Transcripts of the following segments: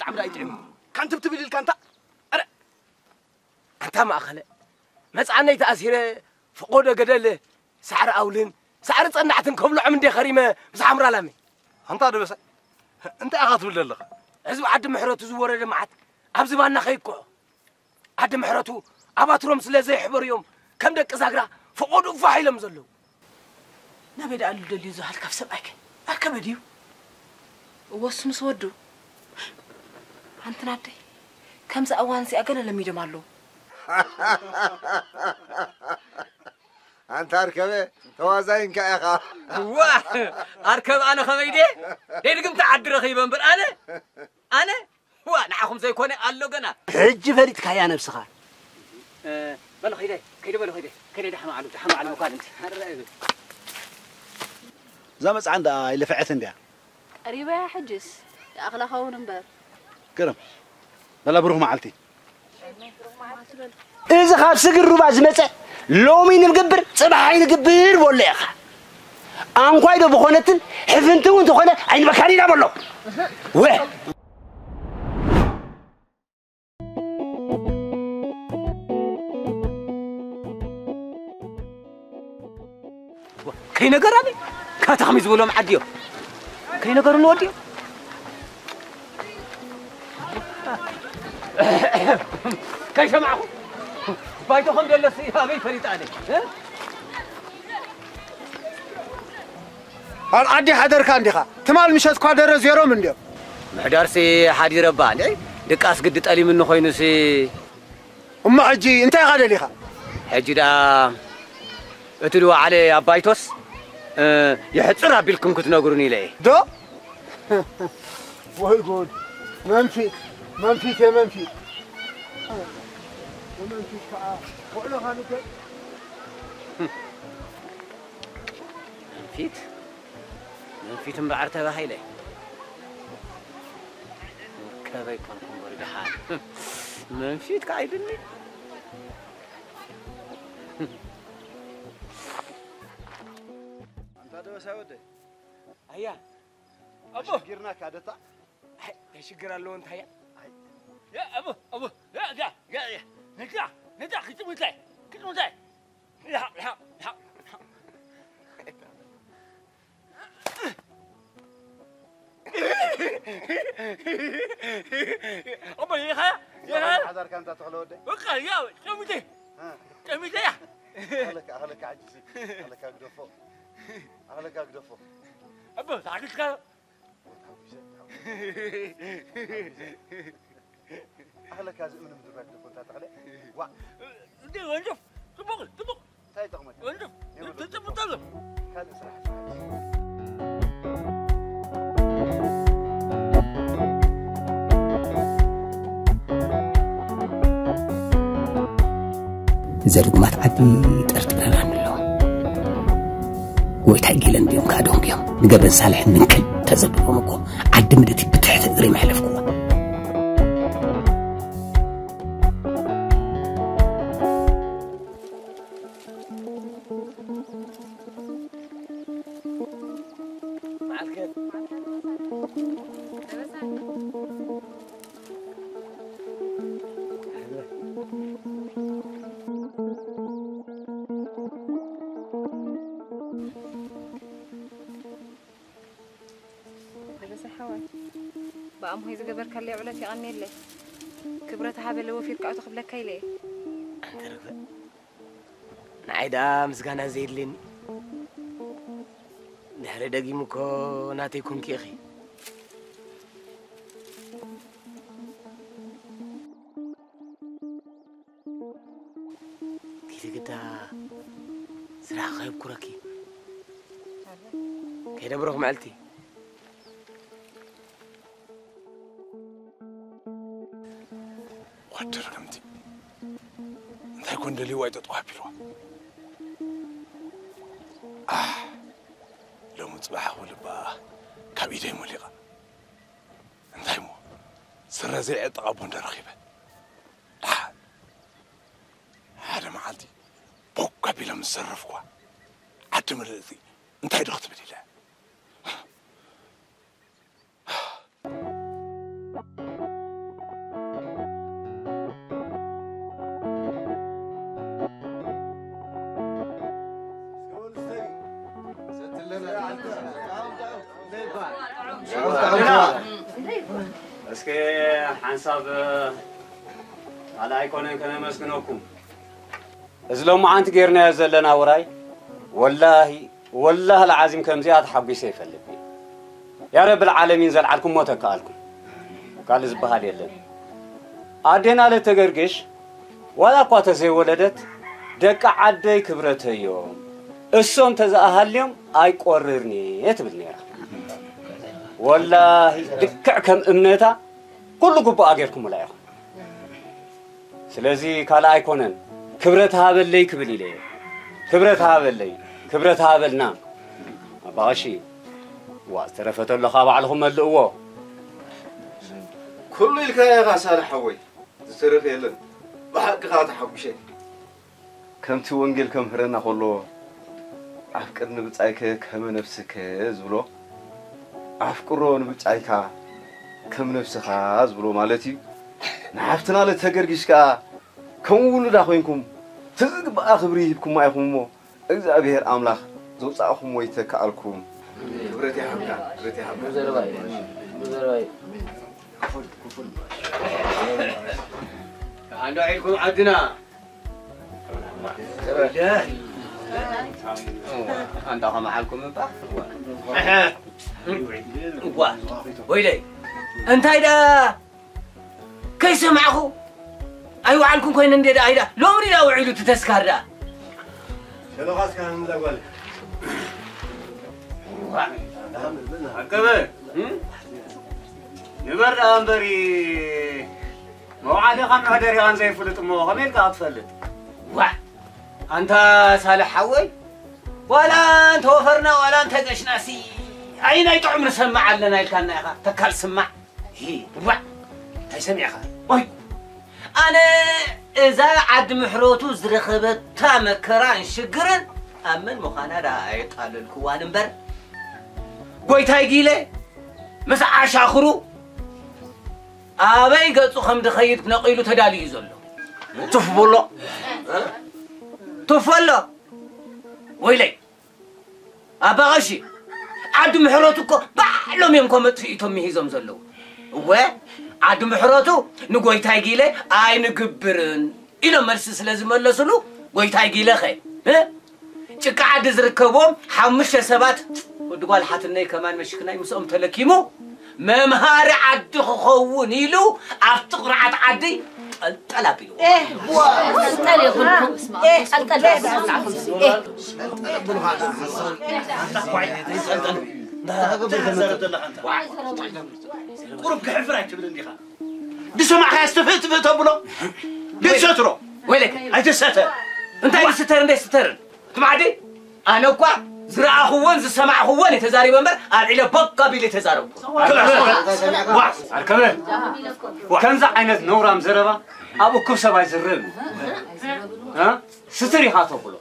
ጣዕሚ ደኣ ይጥዕም። ካንትብትብል ኢልካ እንታ። ኣረ፣ ኣንታ ማእኸለ፣ መጽዓነይ ተኣሲረ፣ ፈቖዶ ገደል፣ ሳዕሪ ኣውልን፣ ሳዕሪ ጸናሕትን ከብልዖም እንዴ ከሪመ ምስ ሓምራ ላመይ። ኣንታ ደበሳይ፣ እንታይ ኢኻ ትብል ዘለኻ? ህዝቢ ዓዲ ምሕረቱ ዝወረደ መዓት ኣብ ዝባንና ከይኩሖ። ዓዲ ምሕረቱ ኣባትሮም ስለ ዘይሕበርዮም ከም ደቂ ዛግራ ፈቖዱ ፋሕ ኢሎም ዘለዉ። ናበይ ደኣ ኣሎ ደልዩ ዝሃልካ ሰብኣይከ? ኣከበ ድዩ? እወስ ምስ ወዱ። ሓንቲ ናደይ፣ ከምዚ እዋን እዚኣ ገለ ለሚዶም ኣለዉ። ኣንታ ኣርከበ፣ ተዋዛይንካ ኢኻ። ዋ፣ ኣርከብ ኣነ ከመይ ድየ? ደይ ድግምቲ ዓዲ ረኺበ እምበር ኣነ፣ ኣነ፣ ዋ፣ ንዓኹም ዘይኮነ ኣሎ ገና። ሕጂ ፈሊጥካያ ነብስኻ። እ፣ በሉ ኸይደ፣ ከይደ በሉ ኸይደ፣ ከይደ ደሓን ዋዕሉ፣ ደሓን ዋዕሉ መኳንንቲ። እዛ መጽዓን ደኣ ኣይለፈዐትን ድያ? ቀሪባ እያ ሕጅስ፣ ይኣኽላ ኸውን እምበር። ግርም። በላ ብሩኽ መዓልቲ። እዚ ካብ ስግር ሩባ ዝመጸ ሎሚ ንግብር፣ ጽባሕ ኣይንግብር በሎ ኢኻ። ኣንኳይ ዶ ብኾነትን ሕፍንቲ እውን ተኾነ ኣይንበካን ኢና በሎ። ወ ከይነገራኒ ካታ ከመይ ዝበሎም ዓዲ እዮም። ከይነገሩኒ ወዲ እዮም። ከይሰማዕኹ ባይቶ ከም ዘለሲ ኣበይ ፈሊጣ ኣነ? እ? ኣብ ዓዲ ሓደርካ እንዲኻ። ትማል ምሸት እኳ ደረ ዜሮም እንድዮም። ምሕዳርሲ ሓዲረ እባ፣ እንዴ? ድቃስ ግዲ ጠሊምኒ ኮይኑሲ። እሞ ሕጂ እንታይ ኢኻ ደሊኻ? ሕጂ ደኣ እቲ ዝወዓለ ኣብ ባይቶስ፣ እ፣ የሕጽር ኣቢልኩም ክትነግሩኒ ኢለ እየ። ዶ? ወይ ጉድ! መንፊት፣ መንፊት፣ የመንፊት። የመንፊት ከኣ ውዕሎኻ ንገር። መንፊት? መንፊት እምበኣር ተባሂለ። ከበይ ኮንኩ እምበር ደሓን። መንፊት ከኣ ኢሉኒ። ኣንታ ደበሳይ ወደይ። ኣያ። ኣቦ። ኣሸጊርናካ ደታ። ኣይ፣ እንታይ ሽግር ኣለዎ እንታይ እያ? ኣይ። ያ፣ ኣቦ፣ ኣቦ፣ ያ፣ ያ፣ ያ፣ ያ። ነታ፣ ነታ፣ ክትሙታይ፣ ክትሙታይ። ያ፣ ያ፣ ያ። ኣቦ፣ ይኻ፣ ይኻ። ሓዳርካ እንታ ተኽለ ወደይ። በቃ፣ ያ፣ ጠሚተ። እ። ጠሚተ፣ ያ። ኣኽለካ፣ ኣኽለካ፣ ሕጂ ሲ። ኣኽለካ ግደፎ። ኣኽለካ ግደፎ። ኣቦ፣ ታሕግዝካ። ኣኽለካ እዚ እምኒ ምድርባይ ክደፎ እንታ ተኽለ። ዋ። እንዴ፣ ወንጀፍ፣ ጽቡቕ፣ ጽቡቕ። እንታይ ይጠቕመካ? ወንጀፍ፣ የብሉን። ትጽቡቕ ጠለብ። ካልእ ስራሕ ስራሕ። ዘርግማት ዓዲ ጠርጢረናኒ ኣለዋ። ጎይታይ ጌለን ድዮም ከኣ ደንጉዮም ንገብረን ሳልሕን ምንክል ተዘብሎም እኮ ዓዲ ምድቲ ብትሕቲ እግሪ መሕለፍኩዋ። መዓልከ? ደበሳ ሓወይ፣ ብኣምሆይ ዝገበርካለይ ውዕለት የቐንየለይ። ክብረት ሃበለ ወፊርካ እቶ ክብለካ ኢለ እየ። ኣንተ ርግበ፣ ንዓይ ደኣ ምስጋና ዘየድልየኒ። ድሕሪ ደጊሙ እኮ ናተይ ኮንኪ ኢኺ። ኪዲ ግዳ ስራሕ ከየብኩረኪ። ከይደ ብሩኽ መዓልቲ። ወዲ ርግምቲ እንታይ ኮን ደልይዋ እዩ ጠጠው ኣቢልዋ። ኣህ፣ ሎሚ ጽባሕ እኮ ልባ ካብ ኢደይ ሞሊቓ። እንታይ እሞ ስረ ዘይዕጠቕ ኣቦ እንዶ ረኺበ። ደሓን ሓደ መዓልቲ ቦግ ኣቢለ ምስ ዘረፍኳ፣ ዓዲ ምልእቲ እንታይ ዶ ክትብል ኢለ። ሳብ ካልኣይ ኣይኮነን ከነመስግነኩም። እዚ ሎማዓንቲ ጌርናዮ ዘለና ውራይ ወላሂ ወላሂ ለዓዚም ከምዚኣ ተሓጒሰ ይፈልጥ። ያ ረብል ዓለሚን ዘልዓልኩሞ ተከኣልኩም። ካልእ ዝበሃል የለን። ኣዴና ለተገርግሽ ዋላ እኳ ተዘይወለደት ደቂ ዓደይ ክብረተዮም እሶም ተዘኣሃልዮም ኣይቆርርኒ ትብል ነይራ። ወላሂ ልክዕ ከም እምነታ ኩሉ ግቡኣ ጌርኩምላ ኢኹም። ስለዚ ካልእ ኣይኮነን ክብረት ሃበለይ ክብል ኢለ እየ። ክብረት ሃበለይ፣ ክብረት ሃበልና። ኣባቐሺ ዋ ዝተረፈ ተሎ ካብ ባዕልኹም መልእዎ። ኩሉ ኢልካ ኢኻ ሳልሕ ሓወይ፣ ዝተረፈ የለን። ብሓቅኻ ተሓጉሸ። ከምቲ ወንጌል ከምህረና ከሎ ኣፍቅር ንብጻይከ ከመ ነፍስከ ዝብሎ ኣፍቅሮ ንብጻይካ ከም ነፍስኻ ዝብሎ ማለት እዩ። ንሓፍትና ለተገርጊሽ ከኣ ከም ውሉዳ ኮይንኩም እቲ ዝግባኣ ክብሪ ሂብኩማ ኢኹም እሞ እግዚኣብሔር ኣምላኽ ዘውጻእኹም ወይ ተከኣልኩም። ክብረት ይሃብካ፣ ክብረት ይሃብካ። ኣንዶ ዒድኩም ዓድና ኣንታ ከመዓልኩም እባ ዋ ወይለይ እንታይ ዳ ከይሰማዕኹ ኣይወዓልኩም ኮይነ እንዴ ዳ ኣይዳ ሎሚ ዳ ውዒሉ እቲ ተስካር ዳ ሸሎኻስ ካህን እዛ ጓል ኣከበ ንበር ደኣ እምበሪ መውዓሊኻን መሕደሪኻን ዘይፍልጥ እሞ ከመይ ኢልካ ክትፈልጥ? ዋዕ ኣንታ ሳልሕ ሓወይ ዋላ እንተወፈርና ዋላ እንተገሽናሲ ኣይ ናይ ጥዑም ንሰማዕ ኣለና ኢልካና ኢኻ ተካል ስማዕ ዋዕ እንታይ ሰሚዕኻ ኦይ ኣነ እዛ ዓዲ ምሕረቱ ዝረኸበታ መከራን ሽግርን ኣብ መን ምዃና ደኣ ኣየጣለልክዋን እምበር ጎይታይ ጊለ ምስ ዓሻኽሩ ኣበይ ገጹ ከም ድኸይድ ነቒሉ ተዳልዩ እዩ ዘሎ። ቱፍ በሎ ቱፍ በሎ ወይለይ ኣባ ቐሺ ዓዲ ምሕረቱ እኮ ባዕሎም እዮም ኮመ ጥፊኢቶም ምሂዞም ዘለዉ። እወ ዓዲ ምሕረቱ ንጎይታይ ጊለ ኣይንግብርን ኢሎም መልሲ ስለ ዝመለስሉ ጎይታይ ጊለኸ እ? ጭቃ ዓዲ ዝርከብዎም ሓሙሽተ ሰባት ወዲ ጓል ሓትነይ ከማን መሽክናይ ምስኦም ተለኪሙ መምሃሪ ዓዲ ክኸውን ኢሉ ኣብቲ ቁርዓት ዓዲ ጠልጠል ኣቢልዎ። ጠልጠል ይኹንኩም ጠልጠል ቁሩብ ክሕፍር ኣይትብል እንዲኻ ድሰማዕካ ስትፍእ ትፍእ ተብሎ ድሰትሮ ወይለከ ኣይትሰተር እንታይ ይስተር እንደ ስተርን ትማዕዲ ኣነ እኳ ዝረኣኹዎን ዝሰማዕኹዎን የተዛሪበ እምበር ኣልዒለ ቦግ ኣቢለ የተዛረብኩ ኣርከበ ከምዚ ዓይነት ነውራም ዘረባ ኣብ እኩብ ሰብ ኣይዝረብ ስትር ኢኻ ተብሎ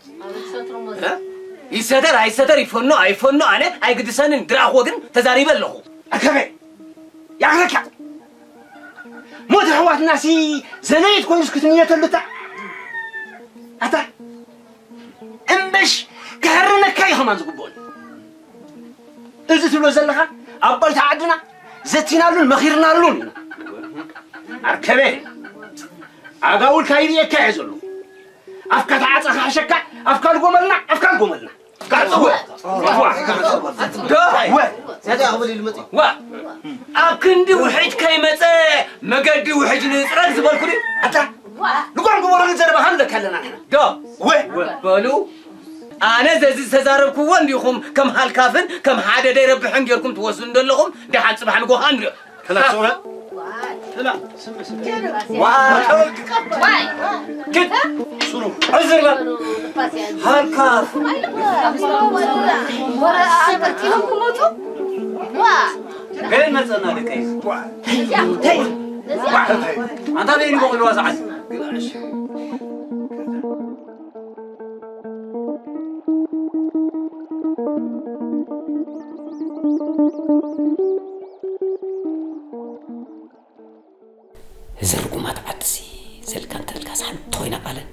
ይሰተር ኣይሰተር ይፈኖ ኣይፈኖ ኣነ ኣይግድሰንን ዝረኣኹዎ ግን ተዛሪበ ኣለኹ ኣርከበ ያረካ ሞት ኣሕዋትና ሲ ዘነይት ኮይኑስ ክትንየተሉ እታ ኣታ እምበሽ ክሕርነካ እዩ ከማን ዝግብኦን እዚ ትብሎ ዘለኻ ኣብ ባይታ ዓድና ዘቲናሉን መኺርናሉን ኢና ኣርከበ ኣጋውል ካይርእየካ እየ ዘሎ ኣፍካ ተዓፀ ክሕሸካ ኣፍካ ልጎመልና ኣፍካ ልጎመልና ዋ ኣብ ክንዲ ውሕጅ ከይመፀ መገዲ ውሕጅ ንፅረግ ዝበልኩ ድዩ ኣታ ንጓም ግበሮ ንዘረባ ሃምለካ ኣለና ንሕና ዶ በሉ ኣነ ዘዚ ዝተዛረብክዎ እንዲኹም ከም ሃልካፍን ከም ሓደ ደይረብሕን ጌርኩም ትወስዱ እንደለኹም ደሓን ፅባሕ ንጎኻ ንሪኦ ዕዝር በል ሃልካፍ ገን መፀና ደቀይ ኣንታ በይኒ በቕልዋ ሰዓት እዚ ርጉማት ዓድሲ ዘልካ እንተልካስ ሓንቲ ኮይና ቃለን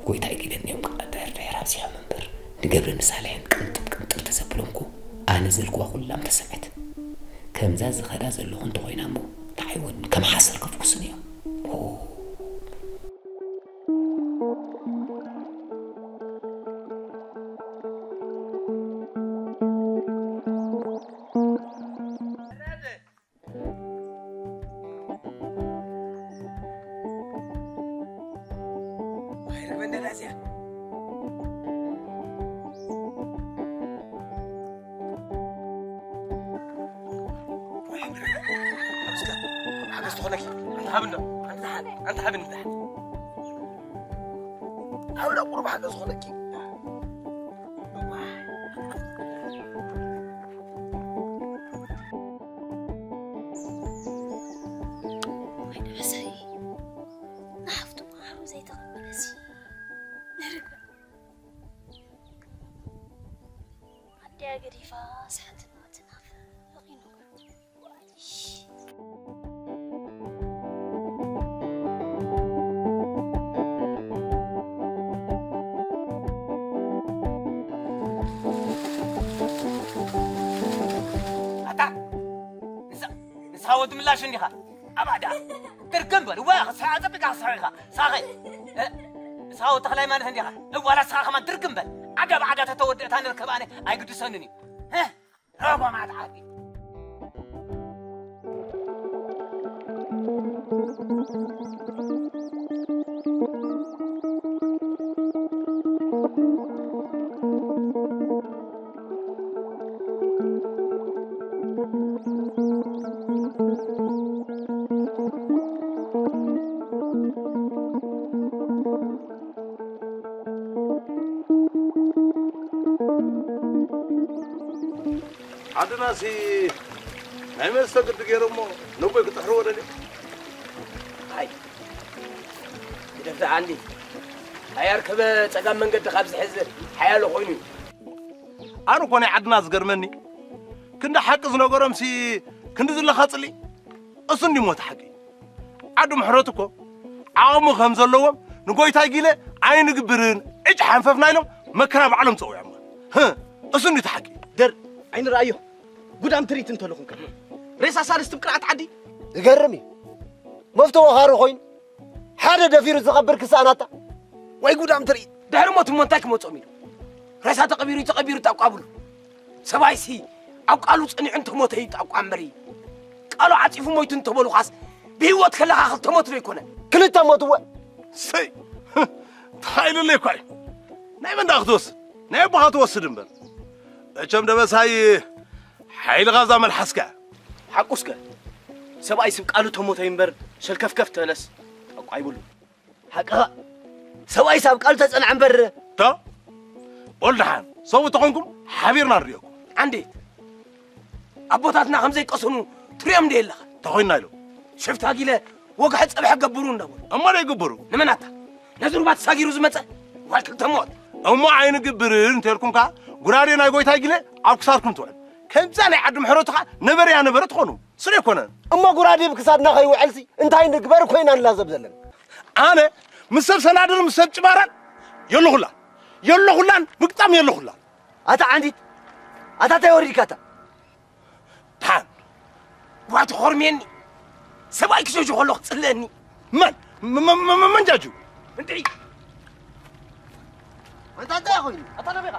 ጎይታ ይግደኒ እዮም ከዓ ድሕር ድሕር ኣብዚሖም እምበር ንገብረ ንሳልሕን ቅንጥብ ቅንጥብ ተዘብሎምኩ ኣነ ዘልክዋ ኩላም ተሰምዐት ከምዛ ዝኸዳ ዘለኹ እንተኮይና እሞ እውን ከም ሓሰር ከፍኩሱን እዮም። ኦ። ሓገዝ ትኾነኪ። ኣንታ ሃብኒ ዶ? ኣንታ ሓ-፣ ኣንታ ሃብኒ ዶ? ኣብ ቁሩብ ሓገዝ ዝኾነኪ። ወይ ደበሳይ፣ ንሓፍቱ መዓሩ ዘይተቐበለሲ ንርግእ። ኣዲኣ ገዲፋ ስሕትና ትናፍቕ ኢሉ። ኣታ ንሳ-፣ ንስኻ ወዲ ምላሽ እንዲኻ። ኣባዳ ድርግም በል። እዋ፣ ክስሕቕ ኣጸቢቕካ ክስሕቕ ኢኻ። ሳኸ፣ እ? ንስኻ ወዲ ተኽላይ ማለት እንዲኻ። እዋላ ንስኻ ከማን ድርግም በል። ዓዳ ብዓዳ ተተወድእታ ንርከብ ኣነ ኣይግድሰንን እዩ። እ? ረጎማት ዓዲ። ዓድናሲ ናይ መስተ ግዲ ገይሮሞ ነቦይ ክጥሕርዎ ደልዮም። ኣይ፣ ግደፍ ደኣ እንዲ። ኣይ ኣርከበ ጸጋም መንገዲ ካብ ዝሕዝ ሓያሎ ኮይኑ እዩ። ኣነ እኮ ናይ ዓድና ዝገርመኒ፣ ክንዲ ሓቂ ዝነገሮምሲ ክንዲ ዝለኻ ጽልኢ። እሱ እንዲ ሞት ሓቂ። ዓዲ ምሕረት እኮ ዓቕሚ ከም ዘለዎም ንጎይታይ ጊለ ኣይንግብርን፣ ዕጭ ሓንፈፍና ኢሎም መከራ ባዕሎም ጸዊዖም። ህ፣ እሱ እንዲ እቲ ሓቂ። ደር፣ ኣይንረኣዮ። ጉዳም ትርኢት እንተለኹም ከ? ሬሳ ሳልስቲ ብቅርዓት ዓዲ? ዝገርም እዩ። መፍቶ ወኻሪ ኮይኑ ሓደ ደፊሩ ዝቐብር ክሳናታ። ወይ ጉዳም ትርኢት። ድሕሪ ሞት እሞ እንታይ ክመጾም ኢሉ? ሬሳ ተቐቢሩ እዩ፣ ተቐቢሩ ጣቋ ብሉ። ሰብኣይሲ ኣብ ቃሉ ጸኒዑ እንተሞተ እዩ ጣቋ እምበሪ። ቃሉ ዓጺፉ ሞይቱ እንተበሉኻስ ብህይወት ከለኻ ክልተ ሞት ዶ ኣይኮነን? ክልተ ሞት እወ። ሰይ፣ ተኻኢሉለይ እኳ እዩ። ናይ መን ደኣ ክትወስድ? ናይ ኣቦኻ ትወስድ እምበር። መቸም ደበሳይ ሓይልኻ እዛ መልሓስካ። ሓቁስከ? ሰብኣይስ ቃሉ ተሞተ እምበር ሸልከፍከፍ ተበለስ ጣቋ ይብሉ። ሓቅኻ። ሰብኣይስ ኣብ ቃሉ ተጸንዐ እምበር። ታ? በሉ ደሓን፣ ሰብኡ ተኾንኩም ሓቢርና ንርእየኩም። ዓንዴት፣ ኣቦታትና ከም ዘይቀሰኑ ትርእዮም እንደ የለኻ? ተኾይንና ኢሎም። ሽፍታ ጊለ ወግሐ ጸብሐ ገብሩ እንዳበሉ። እሞ ዶ ይግብሩ? ንመናታ? ነዚ ሩባ ተሳጊሩ ዝመጸ? ዋይ ክልተ ሞት። እሞ ኣይንግብርን እንተልኩም ከኣ፣ ጉራዴ ናይ ጎይታይ ጊለ ኣብ ክሳድኩም ትውዕል። ከምዛ ናይ ዓዲ ምሕረቱ ከኣ ነበረያ ነበረ ትኾኑ። ስለ ኣይኮነን። እሞ ጉራዴ ብክሳድና ከይውዕልሲ እንታይ ንግበር ኮይና ንላዘብ ዘለና? ኣነ ምስ ሰብ ሰናድር ምስ ሰብ ጭባራን የለኹላን። የለኹላን፣ ብግጣም የለኹላን። ኣታ ዓንዲት፣ ኣታ እንታይ ወሪድካታ? ደሓን። ዋ ትኾርምየኒ። ሰብኣይ ክሸሹ ከሎ ክጽልእኒ። መን? መ-፣ መ-፣ መ-፣ መ-፣ መን ጃጁ? እንድዒ። ኣንታ እንታይ ኮይኑ? ኣታ ደበኻ።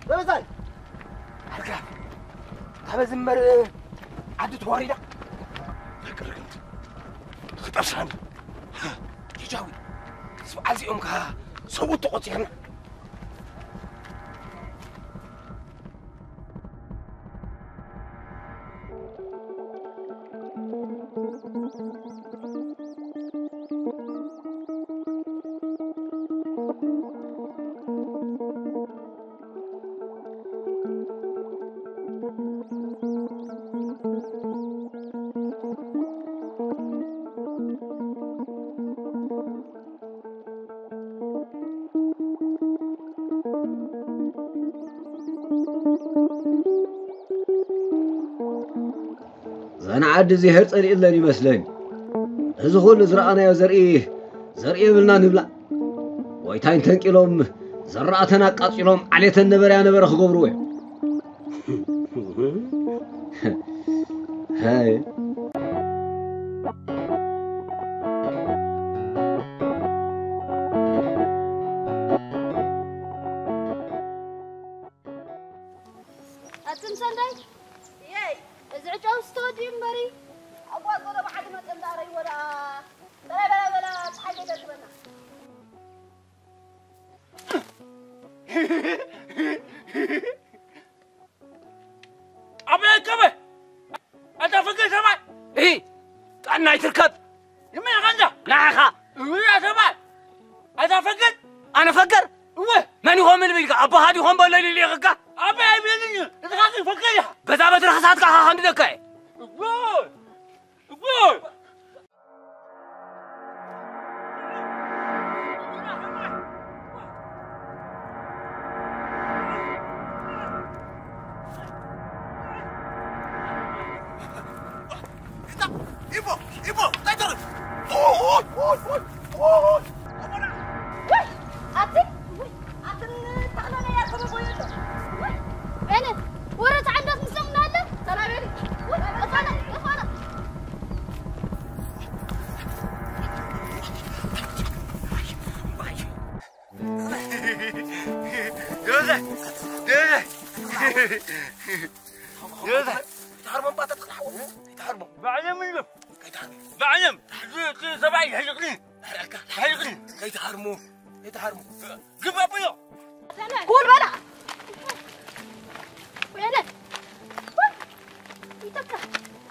ደበሳይ። ኣልካ። ኣበ ዝመር ዓዲ ተዋሪዳ። ፍቅሪ ክንት። ክጠብሳኒ። ጀጃዊ። ስብዓዚኦም ከ ሰብኡት ተቖጺርና። እዘን ዓዲ እዚሄር ጸሊእለን ይመስለኒ። እዚ ኩሉ ዝረኣናዮ ዘርኢ፣ ዘርኢ የብልና ንብላ። ጎይታይ እንተንቂሎም፣ ዘራእተን ኣቃጺሎም፣ ዓሌተን ነበረያ ነበረ ክገብርዎ እዮም። ኣይ። ኣትም ሰንዳይ፣ የይ፣ እዚ ዕጫው ስተወዲኡ እምበሪ። ኣጓ፣ ጎዶ ብዓዲ መጸ እንዳረይ ወላ፣ በላ፣ በላ፣ በላ፣ ጸሓይ ከይተርክበና። ኣበይ ኣከበ? ኣታ ፈገር ሰብኣይ! እሂ! ጥዕና ኣይትርከብ! ንመን ኢኻ እንዳ? ንዓኻ! እውይ፣ ሰብኣይ! ኣታ ፈገር! ኣነ ፈገር? እወ! መን ይኾን ምን ቢልካ? ኣቦኻ ዲኾን በሎ ኢሉ ልኢኽካ? ኣበይ ኣይብለንን እዩ! ንስኻ ግን ፈገር ኢኻ! በዛ በትሪ ክሳትካ ኸዓ ክንድደካ እየ! እወ! እወ! ዮዘ! ዮዘ! ዮዘ! ኣይትሃርሞ እምባ ተትቕልዓዎ። ኣይትሃርሞ። ባዕሎም እዮም። ከይትሃርሞ። ባዕሎም። እዚ፣ እዚ ሰብኣይ ይሕልቕኒ። ኣረካ። ይሕልቕኒ። ከይትሃርሞ። ከይትሃርሞ። ግብ ኣቦዮ። ኩል በላ። ወይነ። ይተካ።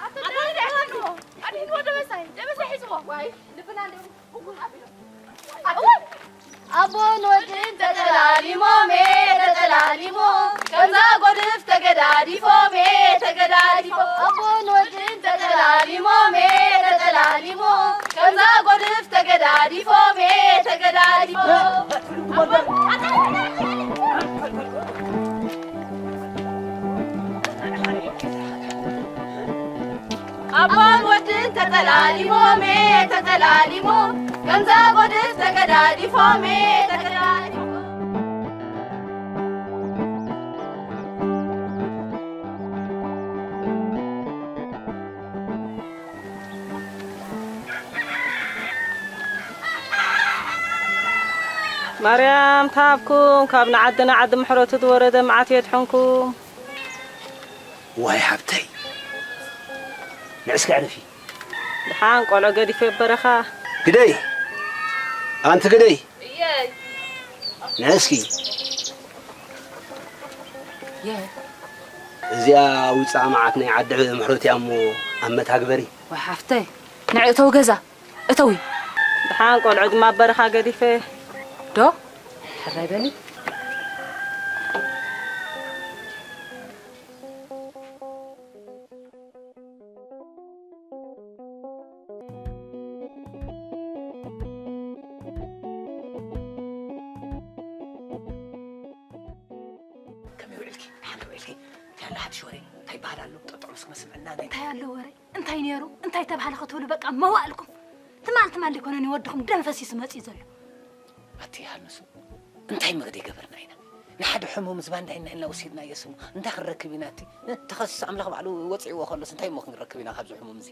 ኣቶ ዳዊት ኣይኮኑ። ኣዲን ወደ መሳይ። ደበሳ ሒዝዎ። ዋይ፣ ልብና እንደው ብኩል ኣቢሎ። ኣቦን ወድን ተጠላሊሞም፣ ተጠላሊሞም፣ ከምዛ ጎድፍ ተገዳዲፎም፣ ተገዳዲፎም። ኣቦን ወድን ተጠላሊሞም፣ ተጠላሊሞም፣ ከምዛ ጎድፍ ተገዳዲፎም፣ ተገዳዲፎም። ኣቦን ወድን ተጠላሊሞም፣ ተጠላሊሞም፣ ከምዛ ጎድፍ ተገዳዲፎም፣ ተገዳዲፎም። ማርያም ትሃብኩም፣ ካብ ንዓዲ ንዓዲ ምሕረቱ ዝወረደ መዓት የድሕንኩም። ዋይ ሓብተይ፣ ንዕስኪ ዕረፊ። ደሓን ቆልዑ ገዲፈ በረኻ። ግደይ፣ ኣንቲ ግደይ። እየይ። ንዕስኪ። እየ። እዚኣ ውፃእ መዓት ናይ ዓዲ ምሕረት እያ እሞ ኣብ መታግበሪ። ወይ ሓፍተይ፣ ንዒ እተው ገዛ። እተዊ። ደሓን ቆልዑ ድማ በረኻ ገዲፈ። ዶ? ሕራይ በሊ። ከመይ ውዒልኪ? ደሓን ዶ ውዒልኪ? እንታይ ኣሎ ሓድሽ ወሬ? እንታይ ይበሃል ኣሎ? ጠጠዑ ምስ ክመስል ምዕናነ። እንታይ ኣሎ ወረ? እንታይ ነይሩ? እንታይ ተባህለ ክትብሉ በቃ መዋእልኩም። ትማል ትማል ዘይኮነ ንወድኹም ደም ፈሲሱ መጺኡ ዘሎ። ኣቲ ሃንሱ፣ እንታይ መገደ ገበርና ኢና? ንሓደ ሕሙም ዝባንዳ ኢና ኢልና ወሲድናዮ ስሙ። እንታይ ክንረክብ ኢና እቲ? እ? ተኸሲሱ ኣምላኽ ባዕሉ ወጺዕዎ ከሎስ እንታይ እሞ ክንረክብ ኢና ካብዚ ሕሙም እዚ?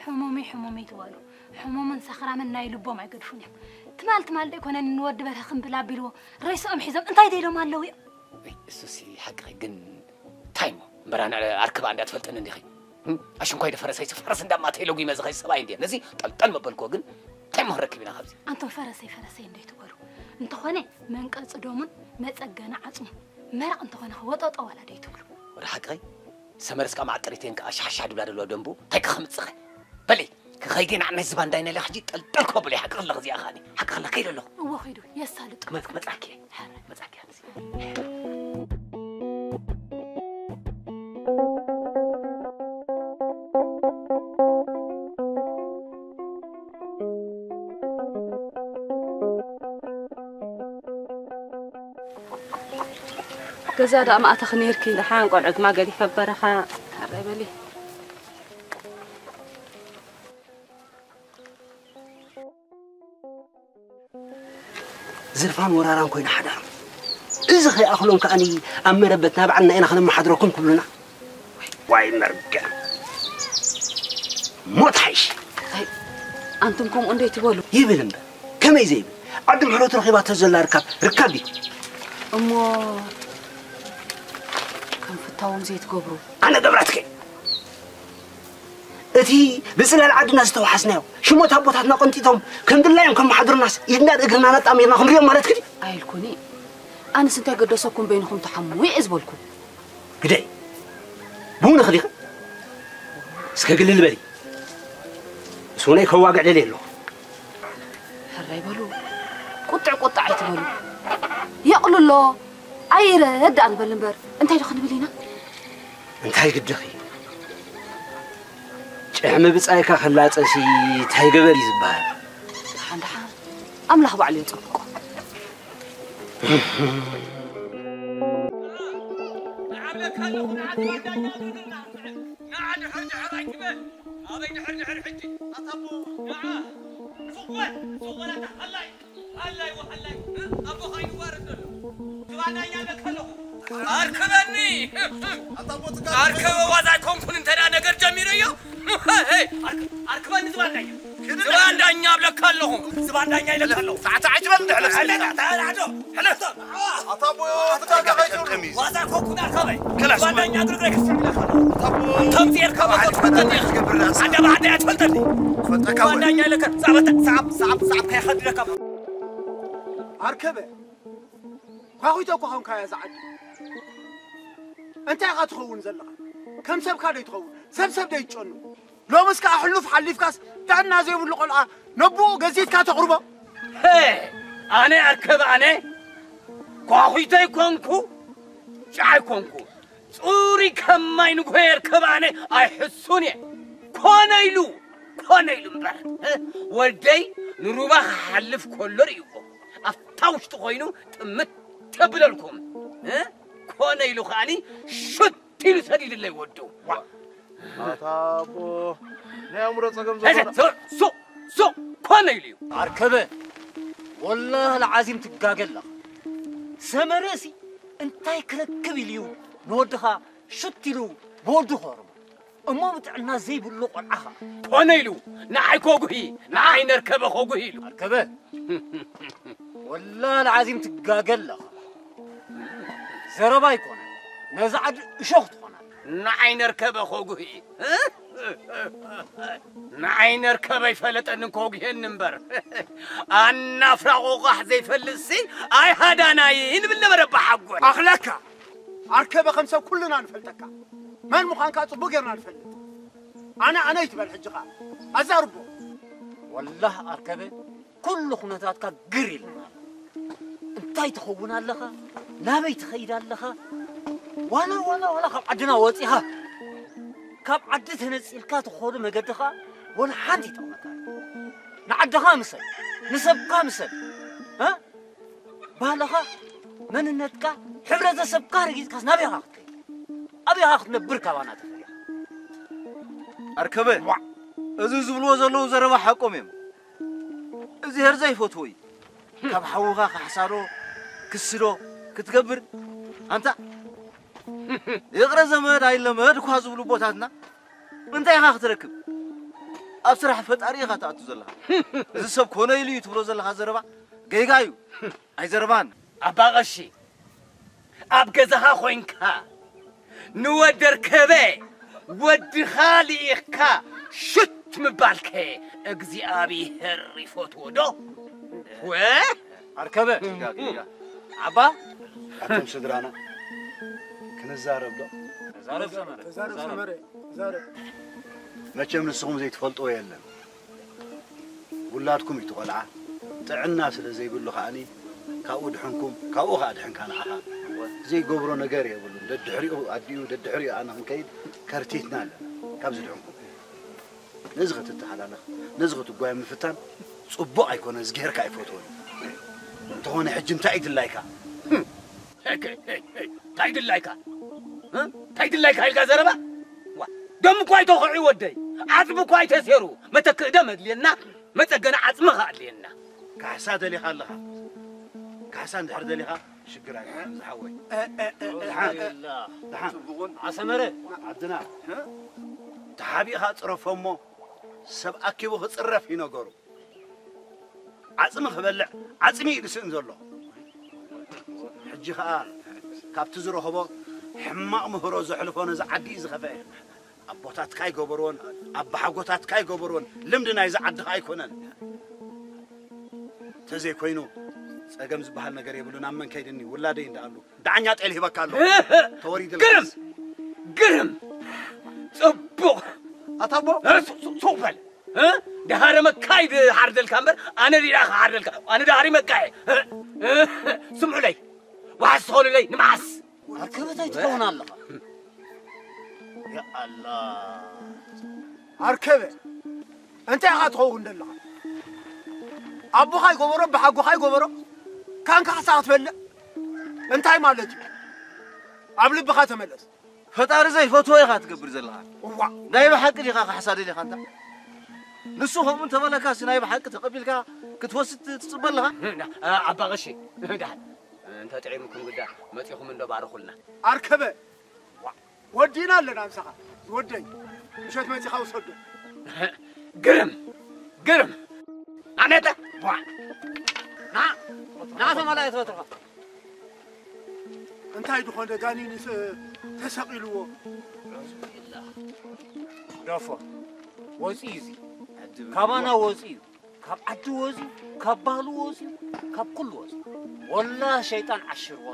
ሕሙመይ ሕሙመይ ትበሉ። ሕሙምን ሰኽራምን ናይ ልቦም ኣይገድፉን እዮም። ትማል ትማል ዘይኮነ ንወዲ በርሀ ክምብል ኣቢልዎ ሬስኦም ሒዞም እንታይ ደይሎም ኣለዉ እዮም? እይ፣ እሱሲ ሓቅኺ ግን እንታይ እሞ እምበር ኣነ ኣርክባ እንዳትፈልጥኒ እንዲኺ? እም? ኣሽንኳይ ዶ ፈረሰይ ፈረስ እንዳማተይ ለጉመ ዝኸይ ሰብኣይ እንድየ። ነዚ ጠልጠል መበልክዎ ግን እንታይ እሞ ክንረክብ ኢና ካብዚ? ኣንቶም ፈረሰይ ፈረሰይ እንዶ ይትበሉ። እንተኾነ መንቀፂ ዶሙን መፀገኒ ዓፅሙ መረቕ እንተኾነ ወጠጦ ዋላ ዶ ይትብሉ? ወደ ሓቅኸይ ሰመርስ ከዓ ማዕጠሪተን ከዓ ሻሕሻሕ ድብላ ደለዋ ደንቡ እንታይ ክኸምፅኸ? በሊ ክኸይድ ኢና ናይ ዝባንዳይ ናይ ሕጂ ጠልጠል ክበሉ ሓቂ ኣለኽ እዚኣ ኻኒ ሓቂ ኣለኽ ከይደ ኣለኹ። እዎ ኸይዱ የሳልጡ። መ- መጻኪ መጻኪ ገዛ ደኣ ማእተኺ ነይርኪ። ደሓን ቆልዑት ማ ገዲፈ በረኻ። ኣረ በሊ። ዝርፋን ወራራን ኮይና ሓዳሮም። እዚ ከይኣኽሎም ከኣኒ ኣብ መረበትና ባዕልና ኢና ክነመሓድረኩም ክብሉና። ዋይ መርገም። ሞት ሓይሽ። ኣይ፣ ኣንቱም ከምኡ እንዴ ትበሉ? ይብል እምበር። ከመይ ዘይብል? ዓዲ ምሕረቱ ረኺባቶ ዘላ ርካብ፣ ርካብ ድዩ? እሞ ከም ፍታዎም ዘይትገብሩ? ኣነ ገብራትከ? እቲ ብጽላል ዓድና ዝተወሓስናዮ፣ ሽሞት ኣቦታትና ቆንጢጦም ከም ድላዮም ከመሓድሩናስ ኢድና እግርና ነጣሚርና ክንሪኦም ማለት ክዲ? ኣይልኩኒ። ኣነስ እንታይ ገደሰኩም በይንኹም ትሓሙ እየ ዝበልኩ። ግደይ። ብእውንኺ ዲኺ? እስከ ግልል በሊ። ምስ ውነይ ከዋግዕ ደልየ ኣለኹ። ሕራይ በሉ። ቁጥዕ ቁጥዕ ኣይትበሉ። የቕልሎ። ኣይረዳእ ንበል እምበር እንታይ ዶ ክንብል ኢና? እንታይ ግድኺ? ጭሕሚ ብጻይካ ክላጸሲ እንታይ ገበር እዩ ዝበሃል? ደሓን ደሓን። ኣምላኽ ባዕሉ የጸብቆ። ንዓብለካ ኣለኹ፣ ንዓኻ ዳኛ ንዓኻ ንዓ ድሕር ድሕር ኣይትበል። ኣበይ ድሕር ድሕር ሕጂ? ኣታቦ። ንዓ። ሱቕ በል፣ ሱቕ በል ኣታ ሃላይ። ሃላይ ወሃላይ። ኣቦኻ ይዋረድ ዘሎ። ዝባናኛ በል ከለኹ። ኣርክበኒ። ኣታቦ ትጋር-፣ ኣርከበ ዋዛ ኣይኮንኩን እንተ ደኣ ነገር ጀሚረዮ። ሄይ፣ ኣርክ-፣ ኣርክበኒ ዝባናኛ። ዝባናኛ እብለካ ኣለኹ። ዝባናኛ ኢለካ ኣለኹ። ታዕታዕ ኣይትበል እንደ ሕለፍ። ሕለፍ፣ ታዕታዕ ዶ። ሕለፍ። ኣታ ኣቦ፣ ትጋጋ ከይትብሉ። ዋዛ ኮኩና ካበይ? ክላስ። ዋናኛ ግርግር ክስዕብለካ። ኣታ ኣቦ፣ ከምዚ ጌርካ መገብ ትፈተኒ። ኣደ ባዕደ ኣትፈልጠኒ። ትፈልጠካ ወይ? ዋናኛ ኢለካ። ሳብ፣ ሳብ፣ ሳብ፣ ሳብ ከይኸድለካ። ኣርከበ፣ ኳኹይቶ እኮ ኾንካ እያ እዛ ዓዲ። እንታይ ኢኻ ትኸውን ዘለኻ? ከም ሰብካ ዶ ይትኸውን? ሰብ ሰብ ዶ ይጨኑ? ሎምስ ከኣ ሕሉፍ ሓሊፍካስ ጥዕና ዘይብሉ ቆልዓ ነቦኡ ገዚትካ ተቕርቦ? ሄ፣ ኣነ ኣርከበ ኣነ ኳኹይቶ ኣይኮንኩ፣ ጫ ኣይኮንኩ። ጽሩይ ከም ማይ ንግሆ ኣርከበ ኣነ ኣይሕሱን እየ። ኮነ ኢሉ፣ ኮነ ኢሉ እምበር። እ? ወደይ ንሩባ ክሓልፍ ከሎ ርእይዎ። ኣብታ ውሽጢ ኮይኑ ጥምት ተብለልኩም። እ? ኮነ ኢሉ ከኣኒ ሹት ኢሉ ሰዲድለይ ወዱ። ዋ። ኣታ ኣቦ፣ ናይ ኣእምሮ ጸገም ሄደ፣ ዘለዎና። ሱቕ፣ ሱቕ፣ ሱቕ፣ ኮነ ኢሉ እዩ። ኣርከበ፣ ወላሂ ለዓዚም ትጋገ ኣለኻ። ሰመረሲ እንታይ ክረክብ ኢሉ እዩ ንወድኻ ሹት ኢሉ ብወዱ ክወርሞ? እሞ ብጥዕና ዘይብሉ ቆልዓ ኸኣ? ኮነ ኢሉ፣ ንዓይ ከጉሂ፣ ንዓይ ነርከበ ከጉሂ ኢሉ። ኣርከበ፣ ወላሂ ለዓዚም ትጋገ ኣለኻ። ዘረባ ኣይኮነን፣ ነዛ ዓዲ እሾኽ ትኾና። ንዓይ ነርከበ ከጉሂ፣ እ? ንዓይ ነርከበ ይፈለጠኒ ከጉሄኒ እምበር። ኣናፍራ ቆቋሕ ዘይፈልጥሲ ኣይሃዳናይን ይብል ነበረ ኣባሓጎይ። ኣኽለካ፣ ኣርከበ ከም ሰብ ኩልና ንፈልጠካ። መን ምዃንካ ጽቡቕ ጌርና ንፈልጥ። ኣነ ኣነ ይትበል ሕጂ ኸኣ። ኣዛርቦ። ወላሂ ኣርከበ፣ ኩሉ ኩነታትካ ግር ኢልና። እንታይ ትኸውን ኣለኻ? ናበይ ትኸይድ ኣለኻ? ዋላ፣ ዋላ፣ ዋላ ካብ ዓድና ወጺኻ፣ ካብ ዓዲ ተነጺልካ ትኸዶ መገዲ ኸኣ ወላ ሓንቲ ይጠቕመካ። ንዓድኻ ምሰል፣ ንሰብካ ምሰል። እ? ባህልኻ፣ መንነትካ፣ ሕብረተሰብካ ረጊጽካስ ናበይ ኢኻ ክትከይድ? ኣበይ ኢኻ ክትነብር ካባና ተፈሊኻ? ኣርከበ፣ ዋዕ! እዚ ዝብልዎ ዘለዉ ዘረባ ሓቆም እዮም። እግዚኣብሔር ዘይፈትዎ እዩ። ካብ ሓውኻ ካሕሳ ዶ፣ ክሲ ዶ ክትገብር? ኣንታ፣ ይቕረ ዘመድ ኣይለመድ እኳ ዝብሉ ኣቦታትና፣ እንታይ ኢኻ ክትረክብ? ኣብ ስራሕ ፈጣሪ ኢኻ ትኣቱ ዘለኻ። እዚ ሰብ ኮነ ኢሉ እዩ ትብሎ ዘለኻ ዘረባ ጌጋ እዩ። ኣይዘረባን። ኣባ ቐሺ፣ ኣብ ገዛኻ ኮይንካ ንወድ ኣርከበ ወድኻ ልኢኽካ ሹት ምባልከ እግዚኣብሄር ይፈትዎ ዶ? ወ? ኣርከበ፣ ጌጋ፣ ጌጋ። ኣባ፣ ኣቶም ስድራና ክንዛረብ ዶ? ተዛረብ ሰመረ፣ ተዛረብ ተዛረብ። ሰመረ፣ ተዛረብ። መቸም ንስኹም ዘይትፈልጥዎ የለን። ውላድኩም እዩ እቲ ቆልዓ። ጥዕና ስለ ዘይብሉ ከኣኒ ካብኡ ድሕንኩም፣ ካብኡ ከኣ ድሕንካ ንዓኻ። ዘይገብሮ ነገር የብሉን። ደድሕሪኡ ኣዲኡ፣ ደድሕሪኡ ኣነ ክንከይድ ከርቲትና ኣለና። ካብዚ ድሕንኩም። ነዚ ክትተሓላለኽ፣ ነዚ ክትጓየ ምፍታን ጽቡቕ ኣይኮነን። እግዚኣብሄር ከኣ ኣይፈትዎን። እንተኾነ ሕጂ እንታይ እዩ ድላይካ? ሄይ፣ ሄይ፣ ሄይ፣ ሄይ፣ እንታይ ድላይካ? እ? እንታይ ድላይካ ኢልካ ዘረባ? ዋ፣ ደም እኳ ኣይተኹዒ ወደይ፣ ዓጽሚ እኳ ኣይተሴሩ፣ መተክእ ደም ኣድልየና፣ መጸገኒ ዓጽሚ ኸኣ ኣድልየና። ካሕሳ ደሊኻ ኣለኻ። ካሕሳ እንድሕር ደሊኻ፣ ሽግር ኣይኮነን ዝሓወይ። እ፣ እ፣ እ፣ እ፣ ደሓን፣ እ፣ እ፣ ደሓን። ጽቡቕን ኣሰመረ። ዓድና። እ? ተሓቢእኻ ጽረፎ እሞ፣ ሰብ ኣኪቡ ክጽረፍ እዩ ነገሩ። ዓጽሚ ክበልዕ ዓጽሚ እዩ ዝስእን ዘሎ። ሕጂ ኸኣ ካብቲ ዝረኸቦ ሕማቕ ምህሮ ዘሕልፎ ነዚ ዓዲ እዩ ዝኸፍአ። ኣቦታትካ ኣይገበርዎን፣ ኣባሓጎታትካ ኣይገበርዎን፣ ልምዲ ናይዚ ዓዲ ኸኣ ኣይኮነን። ተዘይኮይኑ ጸገም ዝበሃል ነገር የብሉን። ኣብ መን ከይድኒ ውላደይ እንዳኣሉ ዳኛ ጤል ሂበካ ኣሎ። ተወሪድላ። ግርም ግርም ጽቡቕ ኣታቦ እ፣ ሱ- ሱ- ሱቕ በል። እ? ደሃረ መካይድ ሓርደልካ እምበር ኣነ ዲዳ ክሓርደልካ ኣነ ዳሃሪ መካየ። እ? እ? ስምዑለይ ዋሕስ ትኸሉለይ ንምዓስ ኣርከበታይ ትኸውን ኣለኻ። ያኣላ ኣርከበ እንታይ ኢኻ ትኸውን ዘለኻ? ኣቦኻ ይገበሮ ብሓጎኻ ይገበሮ ካንካ ክሳ ክትፈልእ እንታይ ማለት እዩ? ኣብ ልብኻ ተመለስ። ፈጣሪ ዘይፈትዎ ኢኻ ትገብር ዘለኻ። እዋ ናይ ብሓቂ ዲኻ ካሕሳ ደሊኻ እንታ? ንሱ ከምኡ እንተበለካስ ናይ ብሓቂ ተቐቢልካ ክትወስድ ትጽበ ኣለኻ? ኣባ ቀሺ ደሓን እንተ ጥዒምኩም ግዳ መጺኹም እንዶ ባርኹልና። ኣርከበ ወዲና ኣለና ምሳኻ ዝወደይ ምሸት መጺኻ ውሰዶ። ግርም ግርም ኣነተ ቧ ና ና ተመላየት በትኻ እንታይ ዝኾነ ጋኒን ተሰቒልዎ ዶፎ ወፂ እዚ ካባና ወፂ እዩ ካብ ዓዲ ወፂ ካብ ባህሉ ወፂ ካብ ኩሉ ወፂ ወላ ሸይጣን ዓሽርዎ